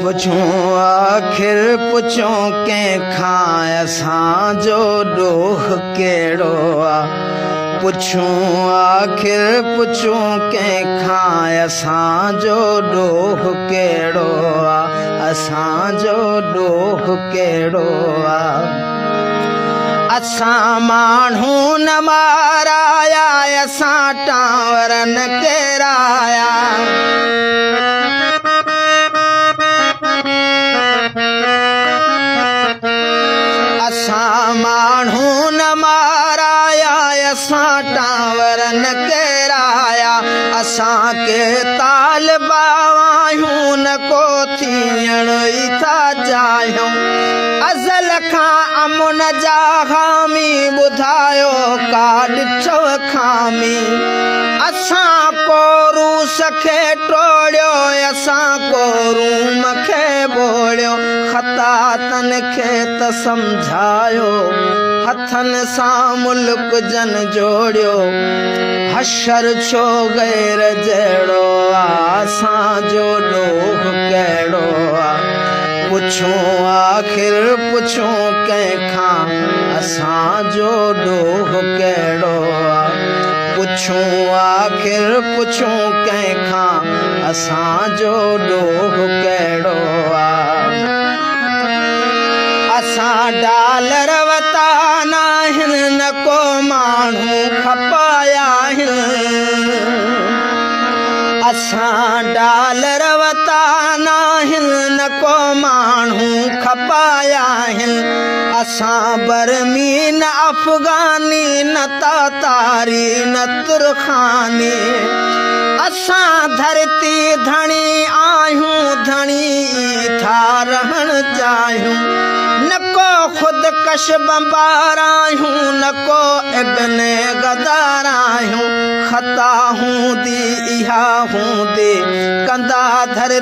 پڇون آخر پڇون ڪنهن کان اسان جو ڏوهه ڪهڙو آ؟ پڇون آخر پڇون ڪنهن کان اسان جو ڏوهه ڪهڙو آ؟ اسان جو ڏوهه ڪهڙو آ؟ اسان ماڻهو نه مارايا، اسان ٽاور نه ڪيرايا. اسان ماڻهو نه مارايا، اسان ٽاور نه ڪيرايا. اسان ڪي طالبا آهيون، نه ڪو ٿيڻ ئي ٿا چاهيون. ازل کان امن جا حامي، ٻڌايو ڪا ڏٺو خامي؟ اسان ڪو روس کي ٽوڙيو، اسان ڪو روم کي ٻوڙيو. خطا تن کي ته سمجهايو، هٿن سان ملڪ جن جوڙيو. حشر ڇو غير جهڙو آ؟ اسان جو ڏوهه ڪهڙو آ؟ پڇون آخر پڇون ڪنهن کان اسان جو ڏوهه ڪهڙو آ؟ پڇون آخر پڇون ڪنهن کان اسان جو ڏوهه ڪهڙو آ؟ اسان ڊالر وتا ناهن، نه ڪو ماڻهو کپايا آهن. اسان ڊالر وتا ناهن، نه ڪو ماڻهو کپايا آهن. اسان برمي نه افغاني، نه تاتاري نه ترخاني. اسان ڌرتي ڌڻي آهيون، ڌڻي ٿا رهڻ چاهيون. نه ڪو خودڪش بمبار آهيون، نه ڪو ابن غدار آهيون. خطا هوندي اها هوندي ڪندا ڌرتي